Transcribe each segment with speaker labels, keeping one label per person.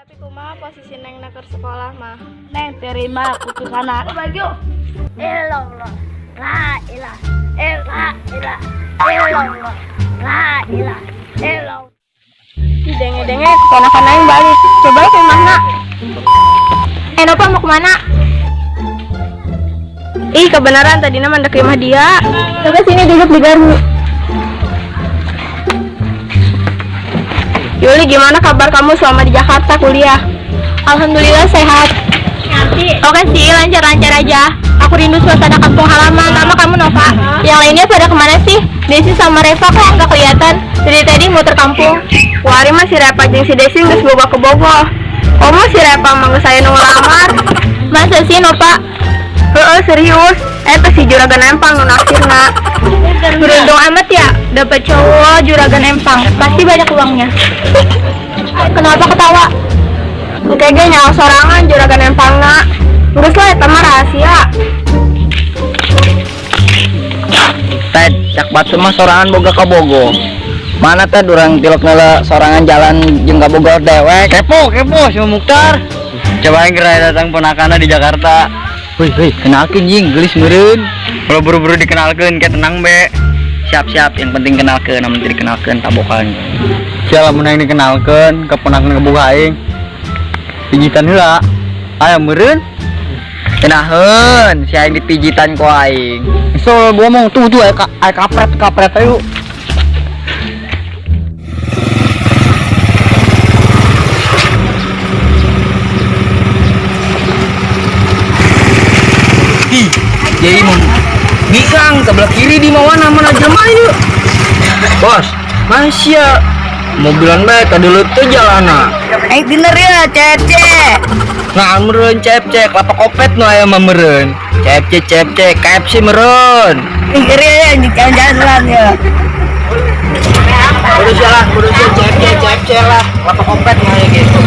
Speaker 1: Tapi kumaha posisi Neng na keur sekolah mah?
Speaker 2: Neng terima putusan aku bagi. Ilallah. La ilaha illallah. Illallah. La ilaha illallah.
Speaker 1: Ih, denge-denge keponakan aing balik. Coba ke mana? Eh, Nova mau kemana? Ih, kebenaran tadi mah ndek imah dia. Coba sini duduk di gardu. Yuli, gimana kabar kamu selama di Jakarta kuliah? Alhamdulillah sehat. Oke sih, lancar-lancar aja. Aku rindu suasana kampung halaman. Nama kamu Nova. Yang lainnya pada kemana sih? Desi sama Reva kok nggak kelihatan. Dari tadi muter kampung. Wari mah si Reva jeung si Desi geus boga ke Bogor. Komo si Reva mah geus aya nu ngelamar. Masa sih Nova? Heeh, serius. Eta si juragan empang nu naksirna. Beruntung amat ya dapat cowok juragan empang. Pasti banyak uangnya. Kenapa ketawa? Kayaknya nyawa sorangan juragan empangna. Geus lah eta mah rahasia.
Speaker 3: Ted, cak batu mah sorangan boga ka Bogo. Mana Ted urang tilok nela sorangan jalan jeung ka Bogor dewek.
Speaker 4: Kepo, kepo si Mukhtar. Coba aing geura datang ponakanna di Jakarta.
Speaker 3: Wih, wih, kenalkeun jing, geulis meureun.
Speaker 4: Kalau buru-buru dikenalkeun kayak tenang be.
Speaker 3: Siap-siap, yang penting kenalkeun, amun teu dikenalkeun tabokan.
Speaker 4: Sia lamun aing dikenalkeun ka ponakan ka boga aing. Pijitan heula. Aya meureun.
Speaker 3: Kenaheun, si aing dipijitan ku aing.
Speaker 4: So, gua ngomong tuh tuh aya aya kapret kapret ayo.
Speaker 3: Ih, jadi mau bikang sebelah kiri di mawana mana jelema ieu. Bos, masya mobilan bae tadi teu jalana.
Speaker 2: Eh bener ya CFC.
Speaker 3: Nah, meureun CFC kelapa kopet nu aya mah meureun. CFC CFC KFC meureun.
Speaker 2: Mikir ya jalan-jalan ya.
Speaker 3: Kudu sia lah, kudu sia CFC CFC lah, kelapa kopet nu aya gitu.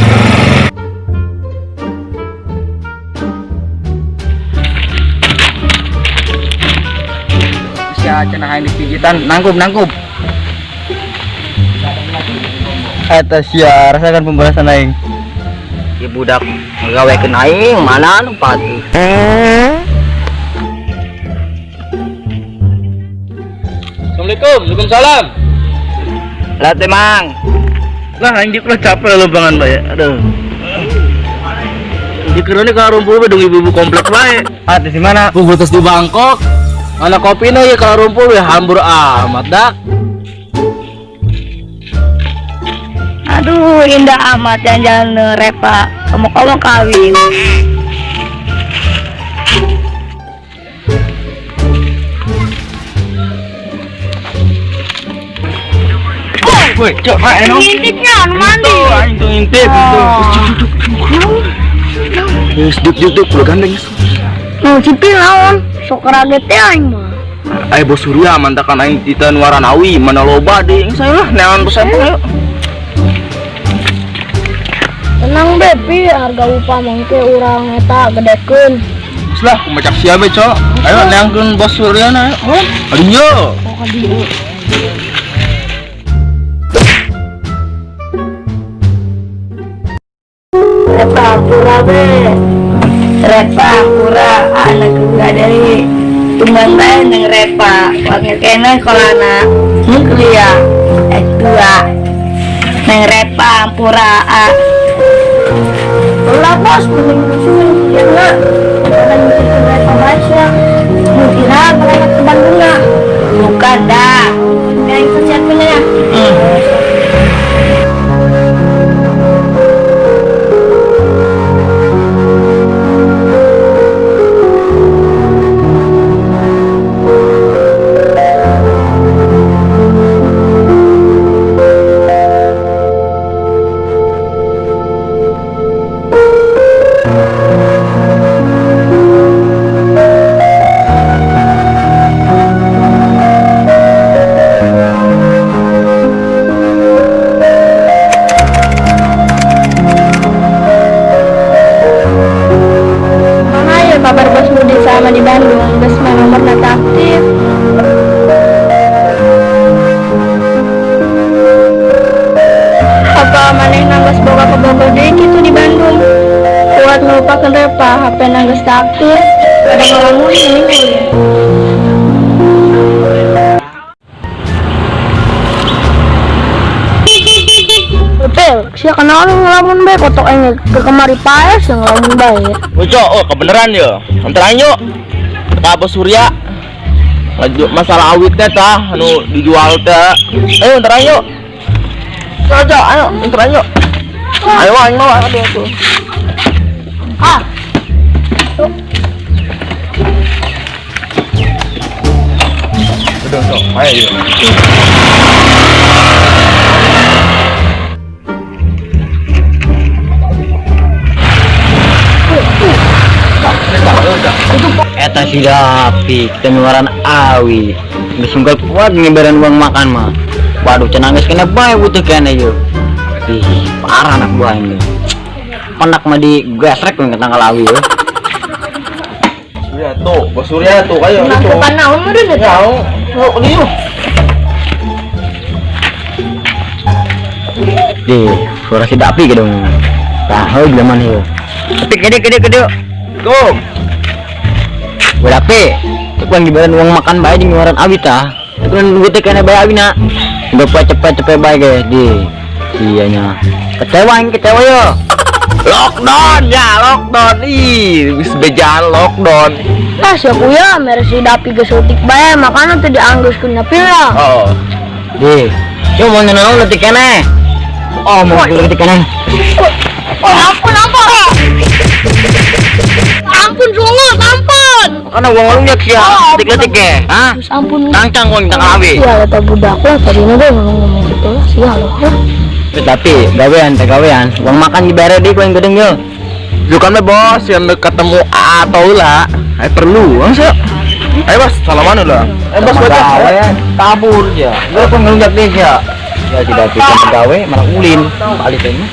Speaker 3: Sia cenah aing dipijitan, nangkup nangkup.
Speaker 4: Eta sia rasakan pembalasan aing.
Speaker 3: Ieu budak ngagawekeun aing, mana anu patuh.
Speaker 5: Assalamualaikum, waalaikumsalam.
Speaker 3: Lah teh Mang.
Speaker 5: Lah anjing lah capek lu bangan bae. Aduh. Dikiranya kalau rumpul bae dong ibu-ibu komplek bae.
Speaker 4: Ah, di mana?
Speaker 5: Bungkus di Bangkok. Mana kopina ya kalau rumpul ya hambur amat dak.
Speaker 2: Aduh, indah amat jalan-jalan Reva. Kamu-kamu kawin.
Speaker 5: Woi, cok, ah, eno.
Speaker 2: Ngintipnya, anu mandi.
Speaker 5: Aing tuh ngintip itu. Geus duk duk duk lu gandeng.
Speaker 2: Mau cipil naon? Sok kaget teh aing mah.
Speaker 5: Ayo bos Surya mantakan aing titan waranawi mana loba deui saya lah neangan bos ayo.
Speaker 2: Tenang Bepi, harga upah mangke urang eta gedekeun.
Speaker 5: Geus lah kumacak sia be cok. Ayo neangkeun bos Surya na ayo. Aduh.
Speaker 2: Oh, ka dieu. Reva pura be. Reva pura anak juga dari Tumbang bae neng Reva. Wangi kene kolana nuklia S2 neng Reva pura A. Lah bos, mending pusing ya enggak. Daripada mikirin Reva bae sia. Mungkin berangkat ke Bandung ya. Bukan dah. Yang persiapin ya.
Speaker 1: Repa, HP na geus teu aktif. Ada ngalamun mending ulin. Betul, sia kenal ngelamun bae kotok aing ke kemari paes yang ngelamun bae.
Speaker 5: Bocok, oh kebeneran yo. Antar aing yuk. Ka Bos Surya. Lanjut masalah awit teh tah anu dijual teh. Ayo antar aing yuk. Ayo, ayo, antar aing yuk. Ayo aing mau ayo tuh.
Speaker 1: Ah.
Speaker 5: Udah, sok. Ayo.
Speaker 4: Eta si Dapi, kita awi. Geus unggal kuat ngebaran uang makan mah. Waduh, cenah geus kena bae butuh kene yeuh. Ih, parah anak buah ini. Penak mah digesrek we tanggal awi yeuh.
Speaker 5: Surya tuh, Bos Surya tuh kayak gitu.
Speaker 1: Mangkupan naon meureun eta?
Speaker 5: Ya, oh, ini yuk.
Speaker 4: Dih, suara si Dapi gedung. Tahu zaman ieu. Tapi gede gede gede.
Speaker 5: Go.
Speaker 4: Gue Dapi, itu kan gibaran uang makan bae jeung ngeluaran awi tah. Itu kan duit teh kena bae awi na. Udah cepet cepet bae ge di. Iya nya. Kecewa aing kecewa yo.
Speaker 5: Lockdown ya, lockdown. Ih, geus bejaan lockdown.
Speaker 2: Nah, sia kuya mere si Dapi geus leutik bae makana teu dianggeuskeun Dapi lah.
Speaker 5: Oh.
Speaker 4: Di. Yo mau naon leutik keneh. Oh, mau leutik keneh.
Speaker 1: Oh, ampun, ampun. Ampun, sungut, ampun.
Speaker 4: Karena uang warung ya sia. Leutik-leutik ge. Hah?
Speaker 2: Terus ampun.
Speaker 4: Tangcang uang tanggal awi.
Speaker 2: Sia eta budak lah tadina deh ngomong-ngomong gitu lah sia lah.
Speaker 4: Tapi gawean teh gawean, uang makan dibere di ku yang gedeng yo.
Speaker 5: Bukan mah bos yang ketemu A atau lah. Ayo perlu, langsung. Ayo bos, salaman udah. Ayo bos, bos.
Speaker 4: Gawean kabur ya. Lu pun ngelunjak deh ya. Ya tidak bisa gawe malah ulin. Balik ini.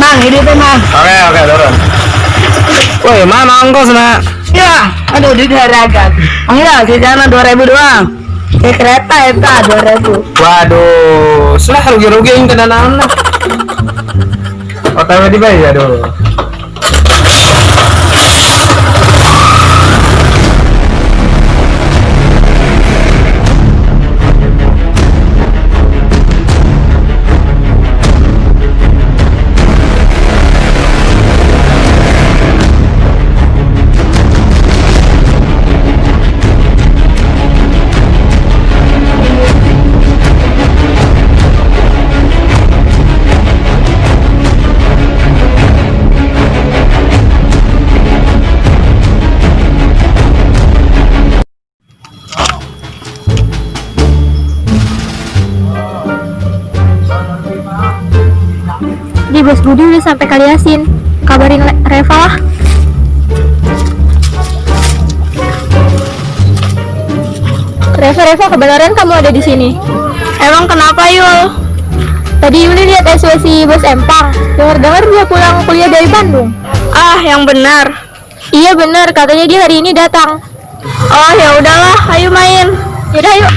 Speaker 3: Mang, ini teh mang.
Speaker 5: Oke, oke, turun.
Speaker 3: Woi, mana ongkos nak?
Speaker 6: Ya, aduh di haragan. Enggak, di sana 2000 doang. Kayak kereta eta 2000.
Speaker 3: Waduh, sudah rugi-rugi yang kena naon lah. OTW dibayar aduh.
Speaker 1: Di Bos Budi udah sampai Kaliasin. Kabarin Reva lah. Reva, Reva, kebenaran kamu ada di sini. Emang kenapa, Yul? Tadi Yuli lihat SW si Bos Empang. Dengar-dengar dia pulang kuliah dari Bandung. Ah, yang benar. Iya benar, katanya dia hari ini datang. Oh, ya udahlah, ayo main. Yaudah, yuk.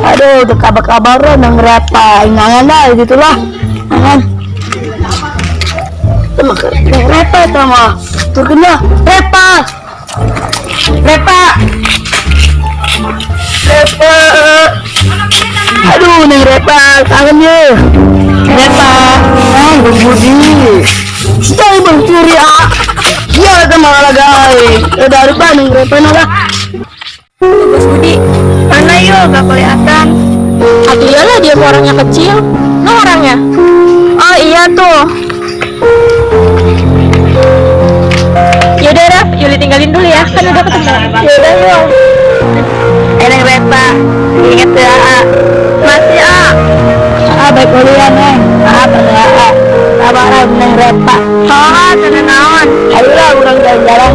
Speaker 2: Aduh, udah kabar-kabaran nang Repa. Ingangan dah gitulah. Ingangan. Sama nang Repa itu mah. Turunnya Repa. Repa. Repa. Aduh, nang Repa kangen ye. Repa. Ah, Bang Budi. Saya Bang Surya. Iya, sama lagi. Udah Repa nang Repa nah.
Speaker 1: Bos Budi, mana yuk? Gak kelihatan. Atau iyalah dia mah orangnya kecil. No orangnya. Oh iya tuh. Yaudah Raf, Yuli tinggalin dulu ya. Kan udah ketemu. Yaudah yuk.
Speaker 6: Neng Repa, ingat ya, A.
Speaker 1: Masih A.
Speaker 2: Ah, baik kuliah neng. Ah, pada A. Sabar neng Repa.
Speaker 1: Oh, tenang naon.
Speaker 2: Ayolah, urang jalan-jalan.